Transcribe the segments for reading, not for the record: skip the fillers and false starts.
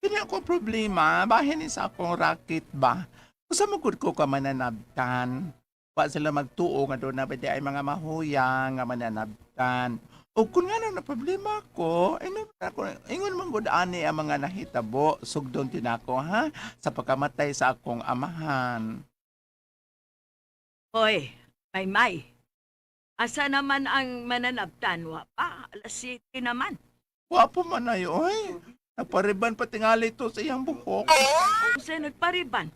Kini ako problema, bahin ni sa akong racket ba? Usa mo gud ko ka mananabtan. Wa sila magtuo nga doon na ba di ay mga mahuyang nga mananabtan. O kung nga na problema ko, ay na ako, ingon man gud ani ang mga nahitabo, sugdon tinako ha, sa pagkamatay sa akong amahan. Hoy, may may. Asa naman ang mananabtan? Wa pa, alas 7 naman. Wa po man ay, oy. Napariban pa tingali to sa iyang buhok. Usa nagpariban.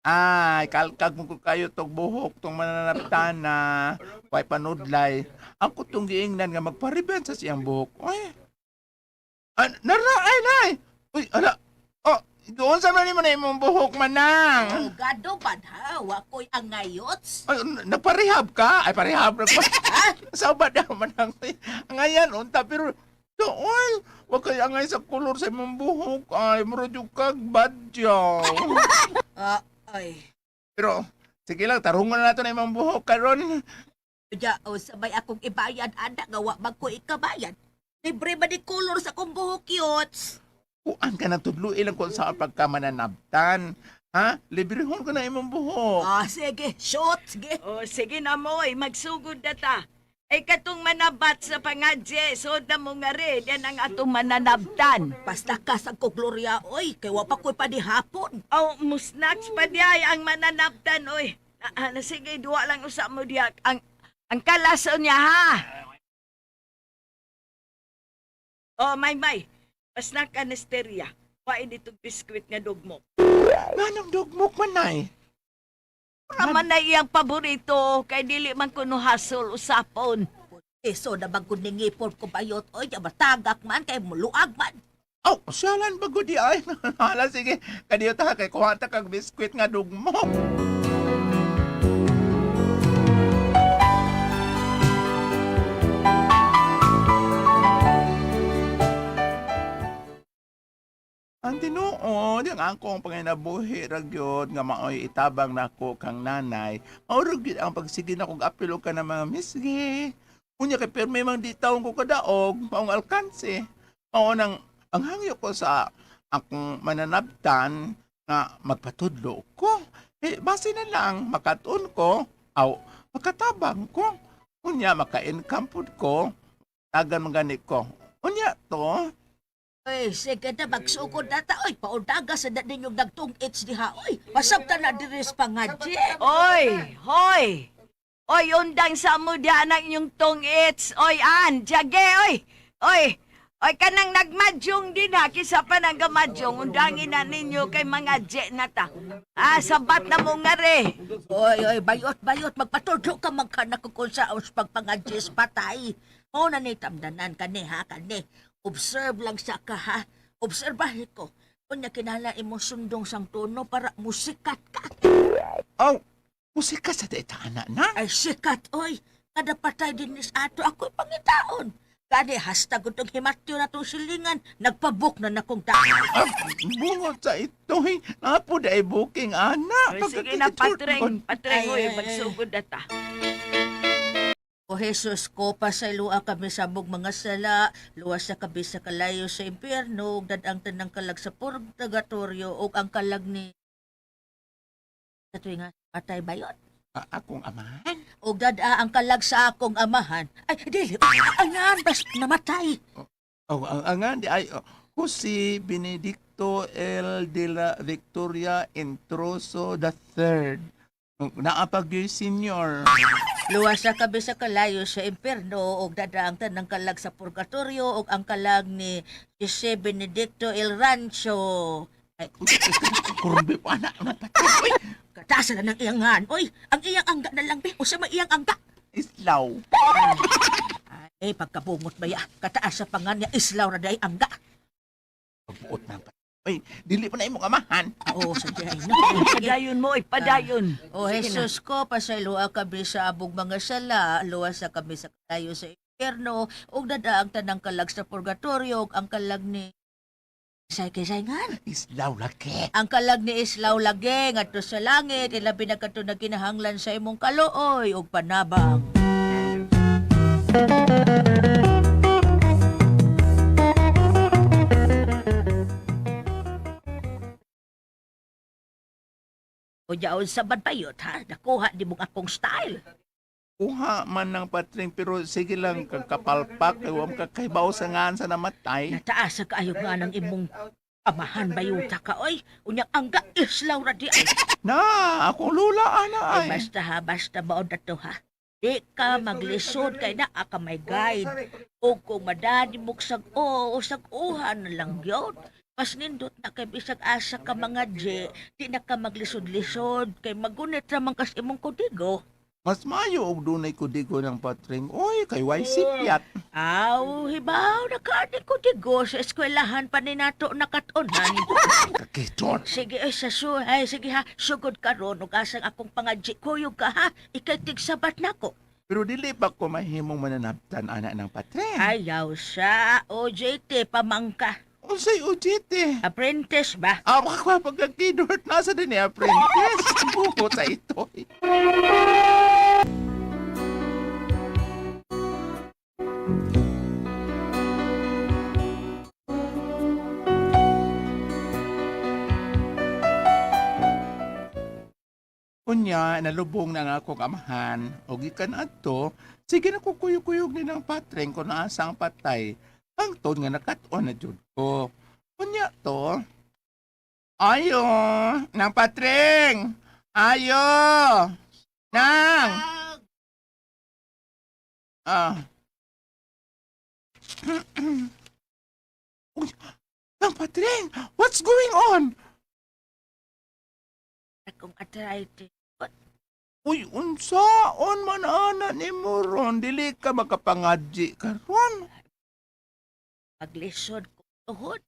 Ay, kalkag mo ko kayo tong buhok tong mananabtan na way panudlay. Ako tong giingnan nga magpariban sa siyang buhok. Ay. Ah, nara ay nay. Uy, ala. Oh, doon sa man na imong buhok manang. Oh, gado man ha, wa ko'y angayots. Ay, nagparehab ka? Ay, parehab na ko. Sa ba na manang? Ngayon, unta, pero doon, wag kayo angay sa kulor sa imong buhok. Ay, murag yung kag badyaw. Ah, ay. Pero, sige lang, tarungan na nato na imong buhok karon. Ja, o sabay akong ibayad ana nga wa man ko ikabayad. Libre ba ni color sa akong buhok yots? Kuan ka na tudlo ilang kung sa pagkamananabtan. Ha? Librehon ko na imong buhok. Ah, sige, shoot, sige. O, sige na mo, oy, magsugod na ta. Ay katong manabat sa pangadje, soda mo nga rin, yan ang atong mananabtan. Basta ka sa ko Gloria, oy, kay wa pa ko'y panihapon. O, musnaks pa diay ang mananabtan, oy. Na, na, sige, duwa lang usa mo diya. Ang kalaso niya, ha? O, may may. Pasnak ka nesterya. Wain itong biskwit nga dugmok. Nganong dugmok man nay? Raman na iyang paborito, kay dili man kuno hasol usapon. Eso na bang kun ningipon ko bayot, oy, ya matagak man kay muluag man. Oh, siyalan ba gudi ay? Hala, sige. Kadiyo ta kay kuha ta kag biskwit nga dugmok. Ang tinuod, ang akong panginabuhi ra gyud nga maoy itabang nako kang nanay. Mao ra gyud ang pagsige na kog apil og ka ng mga misgi. Unya kay pirmi mang di taong ko kadaog, maong alkanse. Mao nang ang hangyo ko sa akong mananabtan nga magpatudlo ko. Eh, base na lang makatun ko, aw makatabang ko. Unya maka-income pud ko, tagan man gani ko. Unya to, Oy, sige na magsugod na ta, oy, paundaga sa na ninyong nagtung-its diha, oy. Pasabta na diri sa pangadje. Oy, hoy. Oy, undang sa mo diyan ang inyong tungits. Oy, an, jage, oy. Oy, oy, kanang nagmadyong din ha. Kisa pa nang gamadyong, undangin na ninyo kay mga je na ta. Ah, sabat na mo nga re. Oy, oy, bayot, bayot, magpatudlo ka man ka na kung sa aus pagpangadjes patay. Mao na ni tamdanan kani ha, kani. Observe lang sa ka ha. Obserbahin ko. Unya kinahanglan imong sundong sang tono para musikat ka. Aw, musika sa taana na. Ay sikat oy. Kada patay din ni sa ato ako'y pangitaon. Kani hastag itong himatyo na tong silingan, nagpabook na nakong daan. Ah, bungot sa ito, eh. Napo da booking, ana. Oy, sige na, patreng. Patreng, Ay, oy, ay, ay. magsugod na ta. O Jesus ko, pasayloa kami sa among mga sala, luwas sa kami sa kalayo sa impyerno, ug dadang tanang kalag sa purgatorio, ug ang kalag ni sa tuwing nga patay bayot. Ah, akong amahan. Ug dada ang kalag sa akong amahan. Ay, dili, angan, bas namatay. Oh, ang nga, di ay, oh, Jose Benedicto L. de la Victoria Introso the Third. Naapag yun, senior. Luwas sa kami sa kalayo sa impyerno, ug dada ang tanang kalag sa purgatorio, ug ang kalag ni Jose Benedicto El Rancho. Ay, Kurumbi po, anak. Napatay. Uy, katasan na ng iyangan. Oy, ang iyang angga na lang, be. Usa may iyang angga. Islaw. Ay, pagkabungot ba ya? Kataas sa pangan niya, islaw na day angga. Pagbuot na. Uy, dili pa na imong amahan. Oo, sa diay na. Sige. Padayon mo, oy, padayon. O Sige na. Jesus ko, pasayloa kami sa abog mga sala, luwas sa kami sa kalayo sa impyerno, ug dada ang tanang kalag sa purgatorio, ug ang kalag ni Say kay ngan. Islaw laki. Ang kalag ni Islaw lagi ngadto sa langit, ilabi na kadto nagkinahanglan sa imong kaluoy ug panabang. Unya sa bayot ha, nakuha di mong akong style. Kuha man ng patring pero sige lang kang kapalpak kay wa ka kahibaw sa ngan sa namatay. Nataas sa kaayo nga ng imong amahan bayuta ka oy. Unya ang ga Islaw ra di ay. Na, akong lula ana Ay, ay. basta ha, basta baon na to ha. Di ka maglisod kay naa ka may guide. O kung madadi mo sag o, sag uha na lang yun. Mas nindot na kay bisag asa ka mga J, di na ka maglisod-lisod kay magunit ra man kas imong kodigo. Mas maayo og dunay kudigo ng patring. Oy, kay way sipyat. Aw, hibaw na ka ni kodigo sa eskwelahan pa ni nato nakatunan. Kakiton. Sige, ay, sa su, ay, sige ha, sugod ka ron, ug asang akong pangadji, kuyog ka ha, ikay tigsabat nako. Pero dili pa ko mahimong mananabtan ana ng patring. Ayaw sa OJT pamangka. Unsay OJT? Apprentice ba? Ako ka pagkakidort nasa din ni apprentice. Buko sa ito. Unya, nalubong na nga akong amahan. O gikan adto, sige na kukuyog-kuyog ni ng patreng kung naasa ang patay. Hangtod nga nakat-on na jud ko. Unya to, ayo, nang patreng! Ayo! Nang! Ah. Uy, nang patreng! What's going on? Akong arthritis. Uy, unsaon man ana ni mo ron? Dili ka makapangadji karon. Paglisod ko tuhod.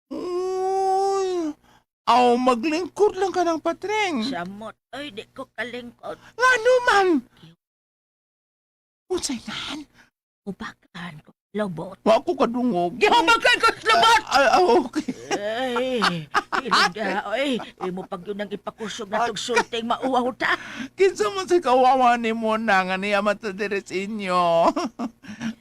Uy, aw, maglingkod lang ka ng patreng. Samot. Ay, di ko kalingkod. Ngano man? Unsay nan? Ubakan ko. Lobot. Wa ko kadungog. Gihubakan ko sa lobot! Ay, ay, okay. Ay, ilinda. Ay, imo pag yun ang ipakusog na tong sulting mauwaw ta. Kinsa man sa kawawa ni mo na nga niya mata diri sa inyo.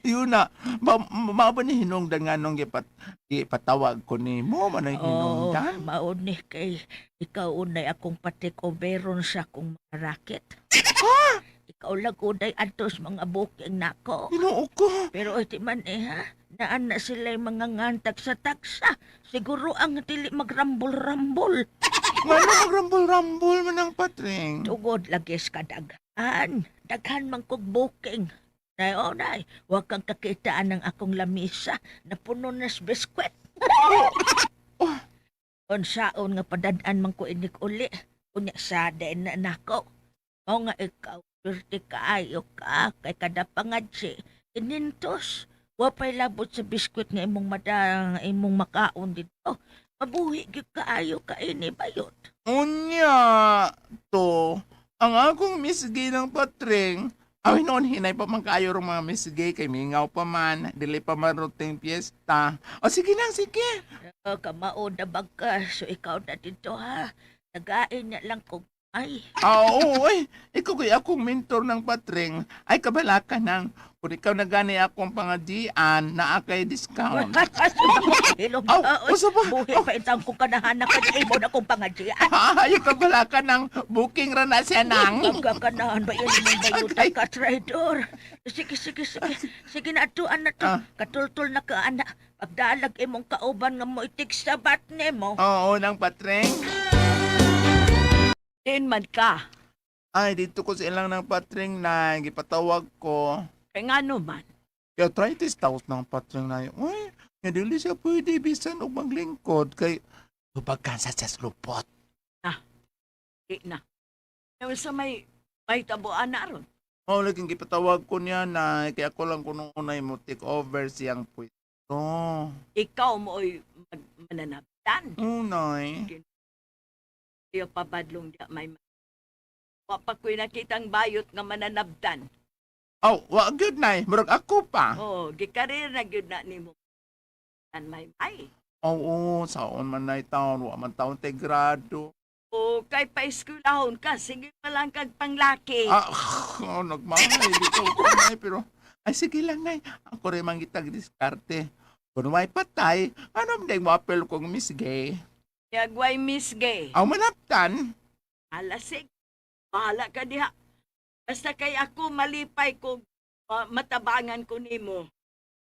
Yun na, ma ba ni hinungdan nga nung gipatawag ko ni mo, man ang hinungdan? maon ni kay ikaw unay akong patik overon sa akong mga racket. Ikaw lang unay antos mga booking nako. Ginoo ko. Pero iti man eh ha, naan na sila yung mga ngantag sa taksa. Siguro ang dili magrambol-rambol. Ngano magrambol-rambol man ang patring? Tugod lagi sa kadaghan. Daghan man kog booking. Nay, oh, nay, huwag kang kakitaan ng akong lamisa na puno na sa biskwit. Oh. Unsaon nga padad-an man ko inig uli. Unya sa dain na nako. Mao nga ikaw, swerte kaayo ka, kay kada pangadsi, inintos. Wa pa'y labot sa biskwit nga imong mada, nga imong makaon dito. Mabuhi gyud kaayo ka ini bayot. Unya, to, ang akong Miss Gay ng patring, ay noon hinay pa man kayo rong mga Miss Gay, kay mingaw pa man, dili pa man roting piyesta. O sige lang, sige. Oh, kamao na bag ka, so ikaw na dito ha. Nagain niya lang kung ay. Ah, oo, ay, ikaw kay akong mentor ng patring, ay kabala ka nang, kung ikaw na gani akong pangadian, naa kay discount. Ilong Aw, oy, usa pa. buhi pa itang kung kanahanak ka imo na kong pangadjian. Ay, kabala ka ng booking ra na siya nang. Pagkakanahan ba yan imong bayuta Agay. ka, traitor? Sige, sige, sige. Sige na, atuan na to. Ah. Katultul na ka, ana. Pagdalag imong kauban nga mo itig sabat nimo. Oo, nang patring. Din man ka. Ay, dito ko sa ilang ng patring na gipatawag ko. Kay ngano man. Kaya arthritis taos ng patring na yun. Uy, nga dili siya pwede bisan og maglingkod kay hubagkan sa lupot. Di na. Kaya sa may tabuan na ron. Oh, laging gipatawag ko niya na kaya ako lang kuno unay mo take over siyang pwesto. Ikaw mo oy mananabtan. Unay. Iyo pabadlong di may wa pa ko'y nakitang bayot nga mananabtan. Oh, wa gyud nay, murag ako pa. Oh, gikarir na gyud na nimo. Tan may may. Oo, saon man nay taon, wa man taon tay grado. O kay paeskwelahon ka, sige pa lang kag panglaki. Ah, oh, nagmahay dito ko nay pero ay sige lang nay. Ako rin man gitag diskarte. Kung may patay, ano man mo apel kong Miss Gay? Yagway Miss Gay. Aw manaptan. Hala, sige. Bahala ka diha. Basta kay ako malipay kung matabangan ko nimo.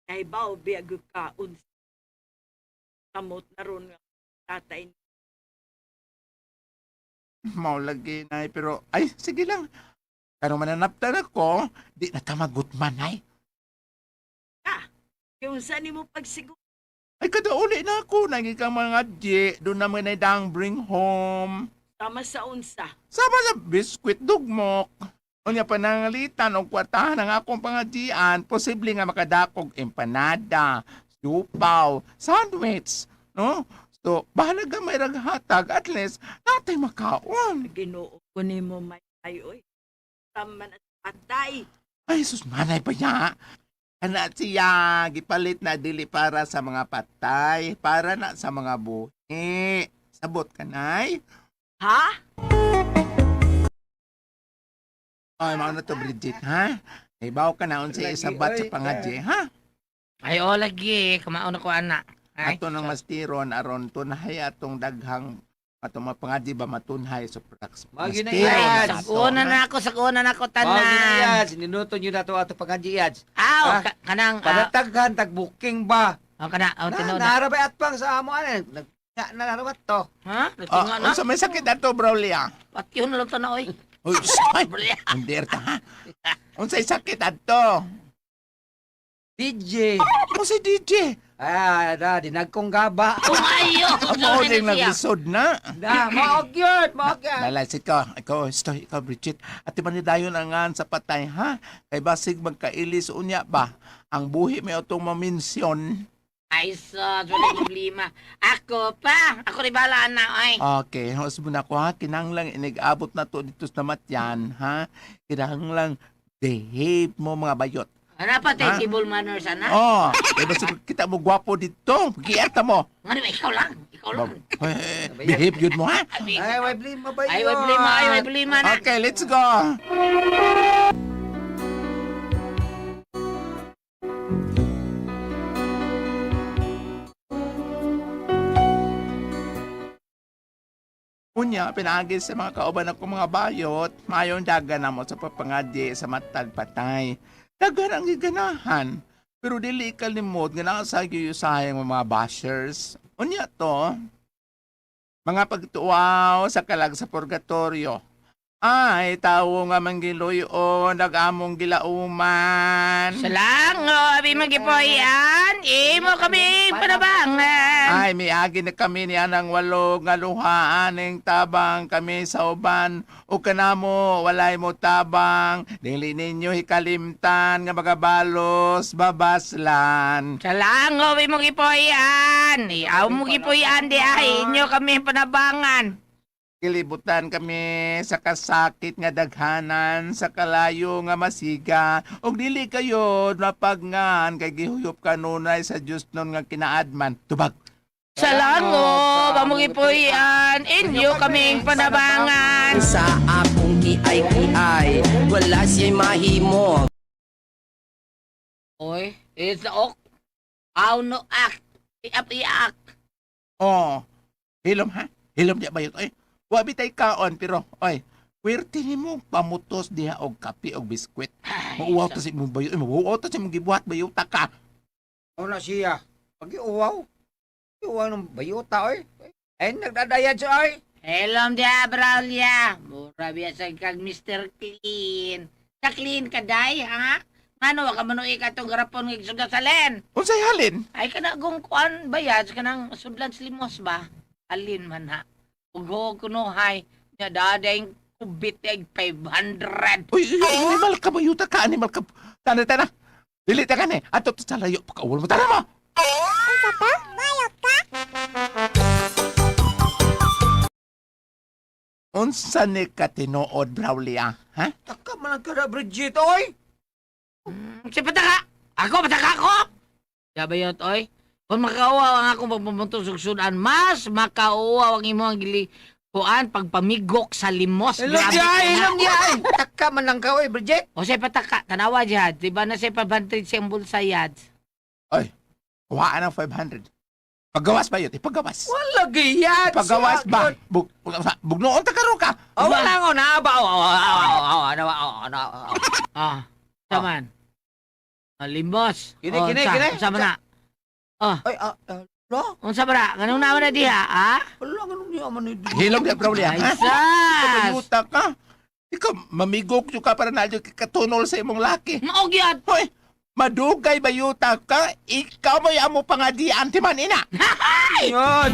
Kay bao biyag ka unsa. Kamot na ron nga tatay. Mao lagi nay pero ay sige lang. Pero mananaptan ako, di na tamagot man nay. Ka. Kung sa nimo pagsiguro Ay kada uli na ako nagi kang mga di, doon naman ay dang bring home. tama sa unsa. Sama sa biskwit dugmok. Unya panangalitan og kwartahan ang akong pangadian, posible nga makadakog empanada, supaw, sandwich, no? So, bahala may raghatag, at least natay makaon. Ginoo ko nimo may ay oy. Tama na sa patay. Ay, sus, manay pa niya. Ana siya, gipalit na dili para sa mga patay, para na sa mga buhi. Sabot ka, nay. Ha? Ay, mauna to, Bridget, ha? Ibaw ka na unsa Lagi, isabat sa oy, pangadye, ha? Ay, o lagi. Kamao na ko, ana. Ay, Ato nang mastiron aron tunhay atong daghang atong mga pangadye ba matunhay so prax. Mao gyud na mastiron iyan. na ato, Sakuna ha? na ako, sakuna na ako, Mao gyud na tanan. iyads. Ninuto nyo na to ato pangadji iyads. Aw, Ah, kanang, Panataghan tag booking ba? oh, kana, oh, Na tinuod na. naara ba atpang sa amo ana? Nag na narabat to. Ha? Ah, Nagtinga na? unsa may sakit ato, Brawlia? Patyon na lang to na, oy. Uy, ay, hindi ta ha. Unsay sakit ato? DJ. Unsay DJ? Ah, da dinagkong gaba. Umayo! Amo ding naglisod na. Da, mao gyud, mao gyud. Lalay, ikaw, ikaw, ikaw, ikaw, Bridget. At man dayon ang ngan sa patay, ha? Kay basig magkailis unya ba? Ang buhi may atong maminsyon. Ay, sus, wala problema. Ako pa, ako rin bahala na, oy. Okay, host mo na ko ha. Kinahanglang inigabot na to dito sa namatyan, ha? Kinahanglang behave mo mga bayot. Ano pa Ha? tayo table manners, ana? Oh, kay basig kita mo gwapo dito. Giyata mo. Nga naman, ikaw lang, ikaw lang. Eh, behave yun mo ha. Ay, way blima ba Ay, way blima, ay, way blima na. Okay, let's go. Unya, pinagi sa mga kauban ako mga bayot, mayon daga na mo sa papangadi sa matag patay. Dagan ang giganahan. Pero dili kalimot nga nasa giyusahay ang mga bashers. Unya to, mga pagtuwaw sa kalag sa purgatorio. Ay, tawo nga manggiluyon, nag-among gilauman. Salango, abi magipoyan, imo kami panabangan. Ay, miagi na kami ni anang walo nga luha aning tabang kami sa uban. O kanamo, walay mo tabang. Dili ninyo hikalimtan nga magabalos, babaslan. Salango, abi magipoyan, iaw mo gipoyan di ay inyo kami panabangan. Kilibutan kami sa kasakit nga daghanan, sa kalayo nga masiga. Og dili kayo mapagngan kay gihuyop kanunay sa Dios nun nga kinaadman. Tubag. Salango, pamugipuyan, inyo kaming panabangan. Sa akong kiay-kiay, wala siya'y mahimo. Oy, it's ok. Aw no ak. Iap iak. Oh, hilom ha? Hilom di ba yun? Oy, wa bitay kaon pero oy, Kwerte nimo pamutos diha og kape og biskwit. Mauwaw ta si imong bayo, mauwaw ta si imong gibuhat bayo ta ka. Mao na siya. Pag-iuwaw. Iuwaw ng bayuta oy. Ay nagdadayad siya oy. Hello, dia Braulia. Mura biya sa kag Mr. Clean. Sa clean ka day, ha? Ngano wa ka manuig atong garapon ng suga salen? Unsay halin? Ay kana gong kuan bayad kanang sudlan sa limos ba? Alin man ha. Ugo kuno hay. Nya daday kubit ay 500. Uy, uy, animal ka bayo ta ka, animal ka. Tana tana. Dili ta ka ni. Ato ta sa layo pagkaul mo tana mo. Unsa ni ka tinuod, Braulia? Ha? Taka man lang ka na Bridget oy. Si pataka! Ako, pataka ako! Yabayot, oy. Kung makauwaw ang akong pagpamuntos og sudan, mas makauwaw ang imong gili kuan pagpamigok sa limos. Ilom Grabe niya, ka na. ilom niya. Ay, Taka man lang ka, oy, Bridget. O say pataka, tanawa jihad. Di ba na say 500 siyang bulsa yad? Oy, kuhaan ang 500. Paggawas ba yun? Ipagawas. Wala giyad. Paggawas ba? Bugnoon ta karon ka. Oh, wala ko na ba? Oh, oh, oh, oh, ano, oh, ano, oh. Ah, saman. Ah, limos. Kini, O, kini, unsa? kini. Unsa man na? Ay, ah, ah, lo, Unsa man na? Ganun na man na diha, ha? wala ganun niya man ito. Hilom niya, bro, niya. Ay, Ha? sas! Pagayuta ka. Ikaw, mamigok yung ka para na katunol sa imong laki. Mao gyud. Hoy, madugay bayuta ka? Ikaw mo'y amo pangadian, ti man ina. Yun.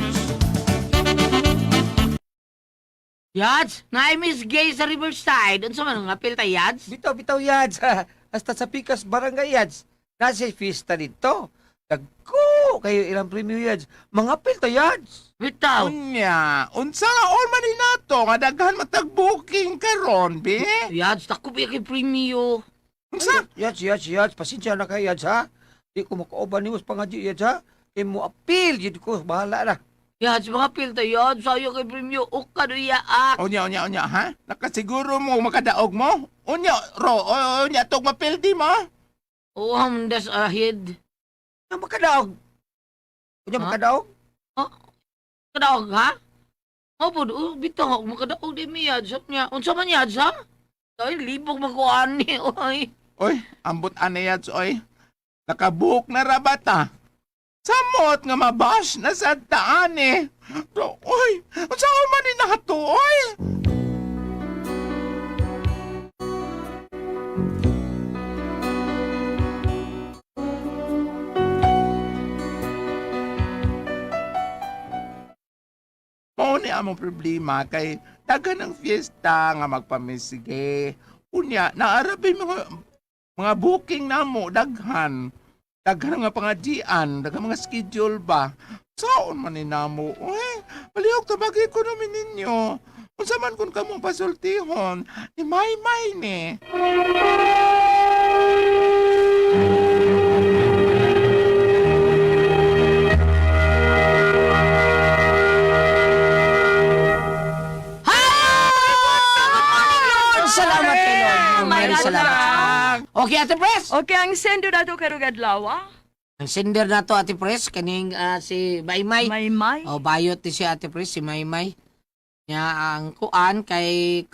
Yads, na Miss Gay sa Riverside. Unsa man ang apil ta Yads? Bitaw, bitaw yads. Hasta sa Pikas Barangay yads. Nasa fiesta dito. Dagko kayo ilang premyo yads. Mga pilta yads. Bitaw. Unya, unsa nga all man ni nato nga daghan matag-booking karon, bi? Yads, dako pa kay premio. Unsa? Yads, yads, yads. Pasensya na kayo yads ha. Di ko makauban ni pangadyo yads ha. Kay mo apil jud ko bahala na. Yads, mga apil ta Yads, sayo kay premio. Uka do yaak. Unya, unya, unya, ha? Nakasiguro mo makadaog mo? Unya, ro, unya, tog mapildi mo? Oh, hamdas ahid. Na makadaog. Unya Ha? makadaog? Kadaog ha? Oh, po, oh, bitaw ako makadaog di mi Yads. Niya, unsa man Yads ha? Ay, libog magkuani, oy. Oy, ambot anayats, oy. Nakabuhok na rabata. Samot nga mabash na sa taan eh. Ro, oy, unsa man ni nato, oy? Mao ni among problema kay daghan ng fiesta nga magpamisige. Unya, naarabi mga booking namo daghan. Daghan nga pangajian, daghan mga schedule ba. Saon man ni namo? Uy, palihog tabagi ko namin ninyo. Unsa man kun kamong pasultihon, ni Maymay ni. Salamat kay Lord. My Maraming God. salamat. Okay, Ate Pres. Okay, ang sendo na to karong adlaw, ah. Ang sender na to, Ate Pres, kaning si Maymay. Maymay. O, bayot ni si Ate Pres, si Maymay. Nya ang kuan kay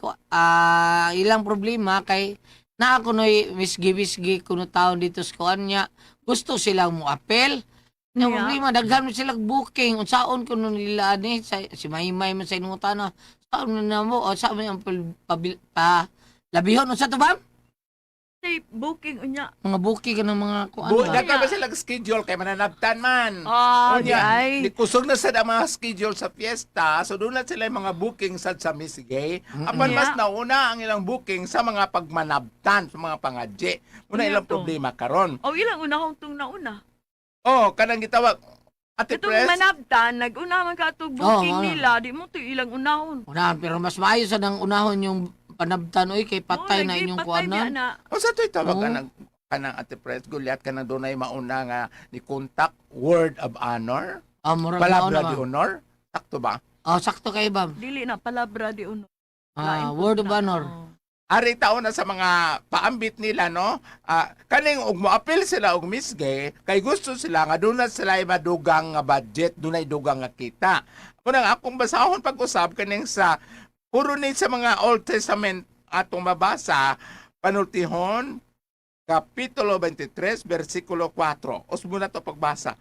ilang problema kay naa kunoy misgi-misgi kuno taon dito sa kuan niya. Gusto silang mo apel. Nya problema daghan man silang booking unsaon kuno nila ani sa, si Maymay man sa inyong na saon man na mo o sa man ang pa labihon unsa to ba? Say, booking unya. Mga booking kanang mga kuan Bu, ba? daghan ba silang schedule kay mananabtan man. Ah, Unya, di ay. di kusog na sad ang mga schedule sa fiesta, so doon na sila yung mga booking sad sa Miss Gay. Apan mas nauna ang ilang booking sa mga pagmanabtan, sa mga pangadji. Muna Unya ilang to. problema karon. O ilang unahong tong nauna. Oh, kanang gitawag Ate Itong Pres, manabtan, nag-una man ka itong booking Oo, nila, di mo to ilang unahon. Unahan, pero mas maayo sa nang unahon yung panabtan oy kay patay Oo, na lagi, inyong patay biya kuanan. na. unsa to'y tawag Oo. kanang kanang Ate Pres Gulyat kanang dunay mauna nga ni contact word of honor, Ah, murag mao palabra na ba? di honor. Sakto ba? Ah, sakto kay bam. Dili na, palabra di uno. Ah, Lain po word of na. honor. Oo. Ari taon na sa mga paambit nila no, kaning og moapil sila og Miss Gay kay gusto sila nga doon na sila ay madugang nga budget, dunay dugang nga kita. Muna nga akong basahon pag-usab kaning sa puro ni sa mga Old Testament atong mabasa panultihon kapitulo 23 bersikulo 4. Usbo na to pagbasa.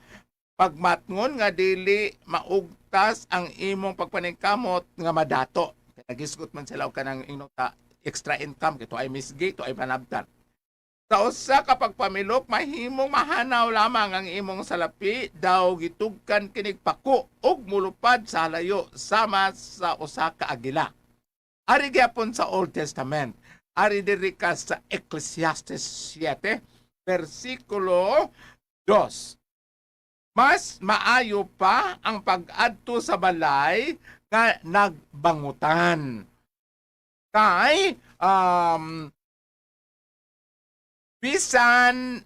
Pagmatngon nga dili maugtas ang imong pagpaningkamot nga madato. Nagisgot man sila og kanang ingnon ta extra income kito ay Miss Gay, to ay manabtan. Sa usa ka pagpamilok mahimong mahanaw lamang ang imong salapi daw gitugkan kinig pako ug mulupad sa layo sama sa usa ka agila. Ari gyapon sa Old Testament. Ari diri ka sa Ecclesiastes 7 versikulo 2. Mas maayo pa ang pag-adto sa balay nga nagbangutan. Kay bisan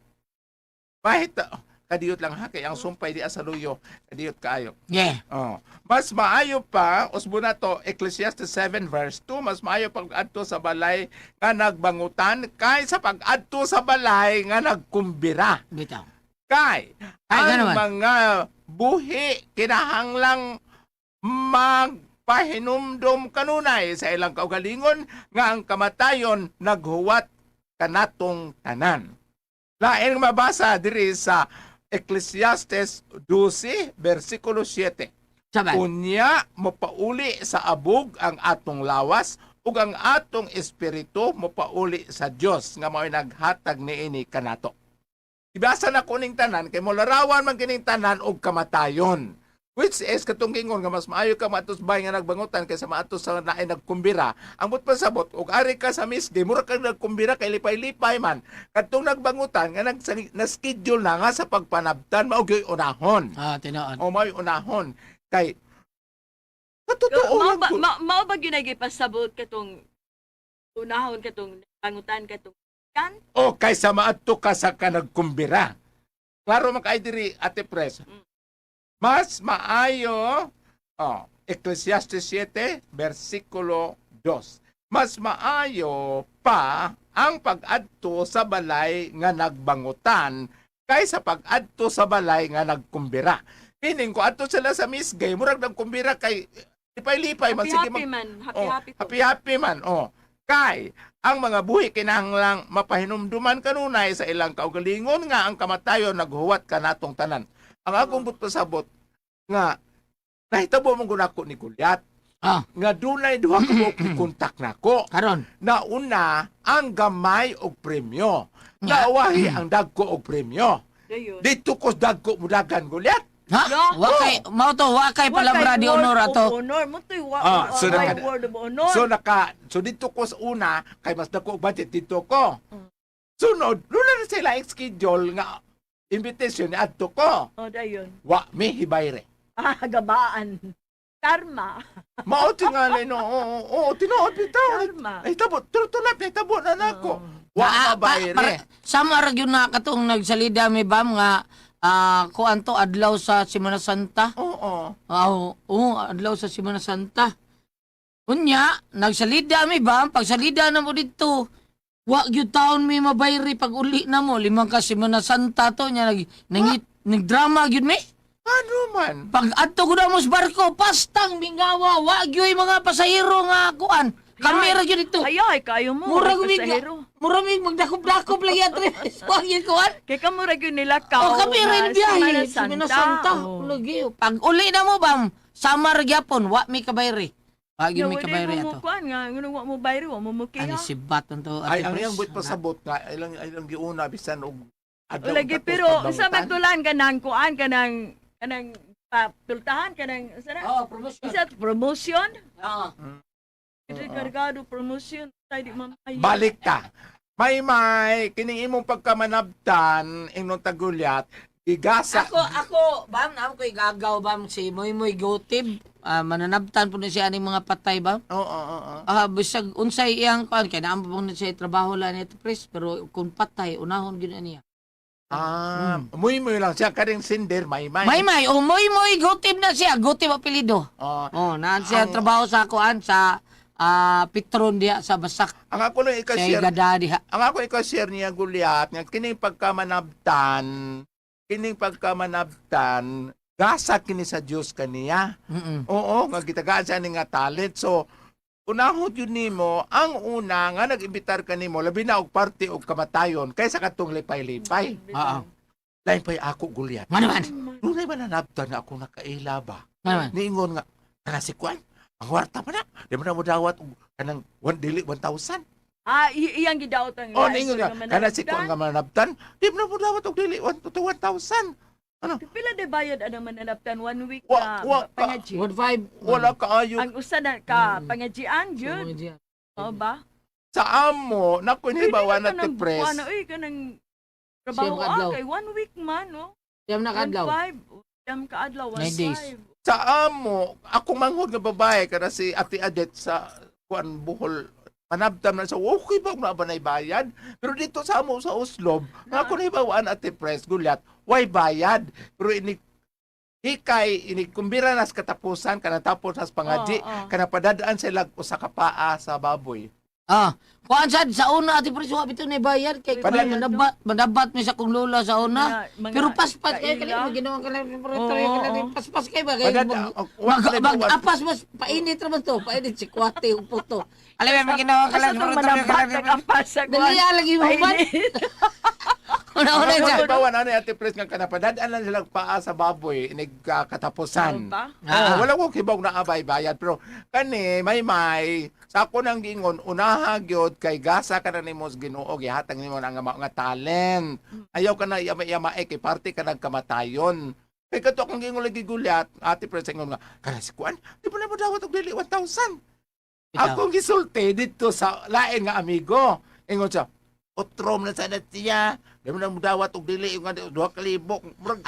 mahita Kadiyot lang ha kay ang sumpay di sa luyo. Kadiyot kaayo. Yeah. Oh. Mas maayo pa, usbo na to, Ecclesiastes 7 verse 2, mas maayo pag-adto sa balay nga nagbangutan kaysa pag-adto sa balay nga nagkumbira. Bitaw. Kay Ay, ang gano'n man. mga buhi kinahanglang magpahinumdum kanunay sa ilang kaugalingon nga ang kamatayon naghuwat kanatong tanan. Lain mabasa diri sa Ecclesiastes 12 versikulo 7. Sabay. Unya mopauli sa abog ang atong lawas ug ang atong espiritu mopauli sa Dios nga mao'y naghatag niini kanato. Ibasa na kuning tanan kay molarawan man kining tanan og kamatayon. Which is katong gingon nga mas maayo ka maatos bay nga nagbangutan kaysa maatos sa naay nagkumbira. Ang but pasabot og ari ka sa misdi mura kag nagkumbira kay lipay-lipay man. Katong nagbangutan nga nag na-schedule na nga sa pagpanabtan mao gyud unahon. Ah, tinuod. O may unahon kay katotoo Mao lang ba ko. mao ba gyud ay gipasabot katong unahon katong pangutan katong kan? O kaysa maadto ka sa kanagkumbira. Klaro man kay diri, Ate Pres. Mas maayo, oh, Ecclesiastes 7 versikulo 2. Mas maayo pa ang pag-adto sa balay nga nagbangutan kaysa pag-adto sa balay nga nagkumbira. Meaning ko adto sila sa Miss Gay, murag nagkumbira kay lipay-lipay man Happy sige happy man, happy oh, happy to. Happy happy man. Oh. Kay ang mga buhi kinahanglang mapahinumduman kanunay sa ilang kaugalingon nga ang kamatayon naghuwat kanatong tanan. Ang akong pasabot nga nahitabo man gud ako ni Goliath. Nga dunay duha ka buok kontak nako. Karon. Nauna ang gamay og premyo. Nauwahi ang dagko og premyo. Dayon. Dito ko dagko mudagan, Goliath. Ha? No. Wa kay mao to, wa kay palabra di honor ato. Honor mo to'y wa. Ah, so way word of honor. So dito ko sa una kay mas dako og budget dito ko. Sunod, lula na sila schedule nga invitation ni adto ko. Oh, dayon. Wa mi hibayre. Ah, gabaan. Karma. Mao tingali no. Oo, oo, tinuod bitaw. Karma. Ay tabo, tulap tabo na nako. Wa mabayre. Sama ra gyud na katong nagsalida mi bam nga kuan to adlaw sa Semana Santa. Oo. Oo, oo, adlaw sa Semana Santa. Unya, nagsalida mi bam, pagsalida na mo dito. Wa gyud taon mi mabayri pag uli na mo, limang ka Semana Santa to nya nag nangit nagdrama gyud mi. Ano man? Pag adto ko na mo sa barko, pastang mingawa, wa gyud mga pasahero nga kuan. Kami ra gyud dito. Ay, ay, kayo mo. Mura Mura gumig. Mura mig magdakop-dakop lagi atri. Wa gyud kuan. Kay ka mura gyud nila ka. Oh, kami rin biyahe. Semana Santa. Oh. Lagi. Pag uli na mo bam, samar gyapon, wa mi kabayri. Wa gyud mi kabayri mo ato. kuan nga ngano wa mo bayri, wa mo mukiha. Ani si Bat to. Ay Ate ang Pres. iyang buit pasabot nga ilang ilang giuna bisan og adlaw Lagi tapos pero sa pagbangutan. matulan kanang kuan kanang kanang piltahan kanang sana Oh, promotion. isa promotion. Oo. Ito kargado promotion tayo di mamaya. Balik ta. May kining imong pagkamanabtan ingnon tagulyat igasa. Ako, ako, bam, na ako igagaw, bam, si Moy Moy Gotib. Mananabtan po na siya aning mga patay, bam. Oo, oo, oo. Bisag unsay iyang kuan kay naam po na siya trabaho lang ni Pres, pero kung patay unahon gyud na niya. Muy muy lang siya kaning sinder may may. May may o Moy Moy Gotib na siya, Gotib apelyido. Oh, Oh, naan siya Ang- trabaho sa kuan sa Petron diha sa Basak. ang ako lang Siya ika-share, gada diha. ang ako ika-share niya Gulyat nga kining pagkamanabtan gasa kini sa Dios kaniya. Oo, nga gitagaan siya ni nga talent. So, unahon yun nimo ang una nga nag-imbitar kanimo labi na og parte og kamatayon kaysa katong lipay-lipay. Oo. Lain pa'y ako, Gulyat. Nga naman. Dunay mananabtan nga ako nakaila ba? Nga naman. Niingon nga, kana si Kwan, ang kwarta pa na. Di mo na mo dawat og kanang one dili 1,000. Ah, iyang gidaot ang Oh, niingon nga, kana si Kwan nga mananabtan, di mo na mo dawat og dili 1 to 1,000. Pila de bayad anang mananabtan one week Wa- na wa ka- pangaji. 1.5. Wala kaayo Ang usa na ka pangajian jud. Oo ba? sa amo naku ni bawa na ti press. Ano oy kanang trabaho Siyam ka adlaw. kay one week man no. Siyam na kadlaw. 1.5. Siyam ka adlaw, 9 days. 1.5. Sa amo, akong manghod nga babae kana si Ate Adet sa kuan Bohol manabtam na sa okay ba na ba bayad? Pero dito sa amo sa Oslob, nga ako nahibawaan, Ate Press, Gulyat, Way bayad. Pero ini hikay ini kumbira nas katapusan kana tapos nas pangadji Oo, oo. kana padadaan sila usa ka paa sa baboy. Ah, kuan sad sa una, Ate Pres, wa bitaw ni bayad kay Padadaan, kuan manabat manabat mi sa kong lola sa una. Mga- mga Pero paspas kayo kaila. kali mo ginawa ka lang Oo, oo. paspas kayo ba kay Padada mag, oh, wa mag, ka mag, apas mas painit ra man to, painit si Kwate ug puto. Alam mo, ginawa ka Asa lang. itong manabat nag-apas sa kuwan? Dali ah, lagi mo man. Painit. Una-una Ang siya. bawan ano Ate Pres nga kana padadaan lang sila paa sa baboy inig katapusan. Ano ba? Oh, wala ko kibaw na abay bayad pero kani may may sa ako nang giingon unaha gyud kay gasa ka na nimo sa Ginoo, gihatag nimo ang nga talent. Ayaw ka na yama-yama eh, kay parte ka nagkamatayon. Kay kato akong giingon lagi gulyat, Ate Pres ingon nga kana si kuan, di ba na mo dawat og dili 1,000. Akong gisulti dito sa lain nga amigo. Ingon siya, otrom na sana siya. Di mo na mudawat og dili nga 2,000. Murag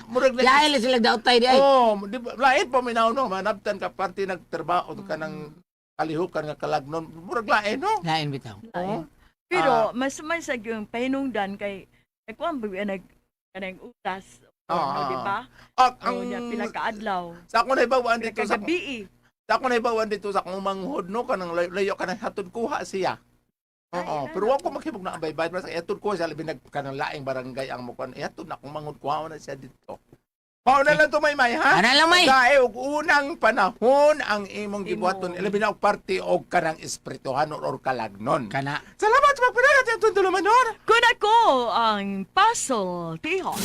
murag na Lahi lang sila daotay di ay. Oh, di ba lain pa minaw no, manabtan ka parte nagtrabaho ka ng kalihukan nga kalagnon. Murag lain no. Lain bitaw. Oh. Pero mas man sa yung pahinungdan kay nagkuan ba nag kanang utas Oo, ano, di ba? Ah, Ang ang pila ka adlaw, sa ako na ibawaan pila dito ka sa gabi. sa ako na ibawaan dito sa akong manghod no kanang layo, layo kanang hatod kuha siya. Oo, Ay, pero wa ko maghibog na ambay bayad mas hatod kuha siya labi nag kanang laing barangay ang mukuan. Hatod na akong manghod kuha na siya dito. Mao na lang to may may ha. Ana lang may. Dahil og unang panahon ang imong gibuhaton Imo. ilabi na og parte og kanang espirituhanon or kalagnon. Kana. Salamat sa pagpanagat sa atong tulumanon. Kun ako ang puzzle, tiho.